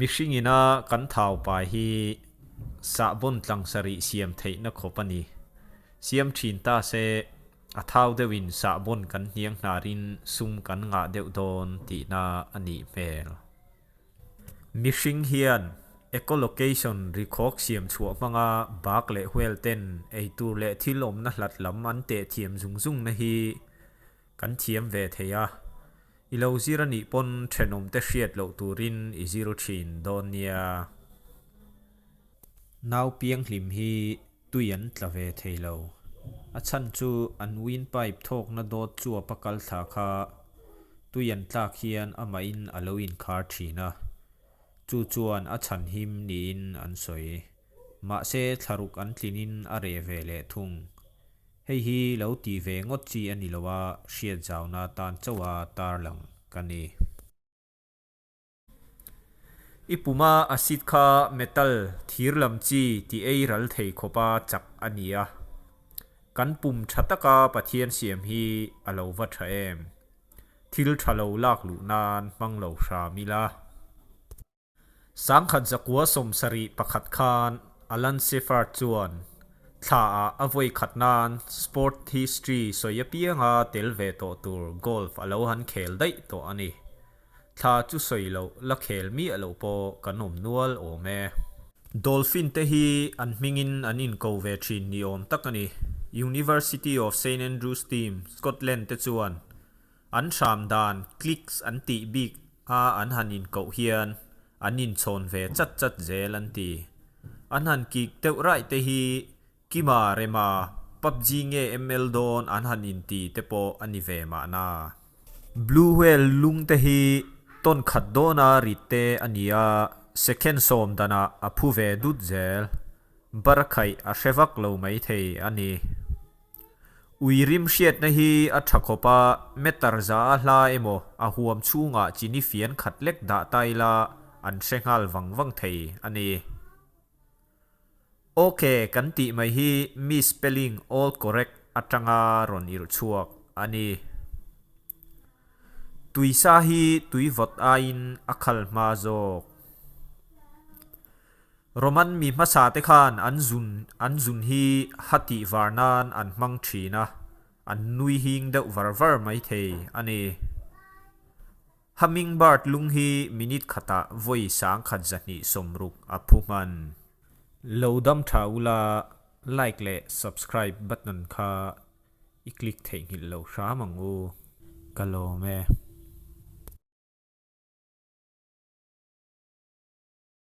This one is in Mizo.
Mihring ina kan thau pai hi sahbawn tlang sarih siam theihna khawp a ni. Siam thin ta se a thau deuhin sahbawn kan hniang hnarin sum kan ngah deuh dawn tihna a nih hmel. Mihring hian echolocation rikhawk siam chhuah hmanga bak leh whale ten eitur leh thil awmna hlat lam an teh thiam zung zungna hi kan thiam ve thei a. I lo zir a nih pawn thenawmte hriat loh turin i zir thin dawn nia. Nau pianghlim hi tui an tla ve thei lo. A chhan chu an windpipe thawkna dawt chuap a kal thla kha tui an tlak hian amahin a lo inkhar thin a, chu chuan a chhan him niin an sawi. Mahse thlaruk an tlinin a reh ve leh thung. Hei hi lo tih ve ngawt chi a ni lo a, hriat zauna tan chauha tarlang ka ni. I puma acid kha metal, thir lam chi ti ei ral thei khawpa chak a ni a. Kan pum tha taka Pathian siam hi a lo va tha em? Thil tha lo lak luh nan hmang lo hram ila. 1971 khan Alan Shepard chuan thla ah a vawi khat nan sport history sawi apianga tel ve tawh tur golf a lo han khel daih tawh a ni. Thla chu sawi loh la khel miah loh pawh kan awm nual awm e. Dolphin te hi an hmingin an inko ve thin ni awm tak a ni. University of Saint Andrews team, Scotland te chuan an hram dan clicks an tih bik a an han inkoh hian an inchhawn ve chat chat zel an ti. An han kik deuh raih te hi Kima Rema, PUBG nge ML dawn an han inti te pawh a ni ve mahna. Blue Whale lung te hi tawn khat dawna rit te a ni a, second sawm danah a phu ve dut zel. Barakhaih a hre vak lo maithei a ni. Ui rim hriatna hi a tha khawp a, meter za a hla emaw a huam chhungah chini fian khat lek dah ta ila an hre nghal vang vang thei a ni. Ok kan tih mai hi misspelling all correct atanga rawn irh chhuak a ni. Tuisa hi tui vawt aiin a khal hma zawk. Roman mi hmasa te khan an zun an zun hi ha tih var nan an hmang thin a, an nui hing deuh var var mai thei a ni. Hummingbird lung hi minute khatah vawi 1260 a phu hman. Lo dam tha ula, like leh subscribe button kha i click theihnghilh lo hram ang u. Ka lawm e.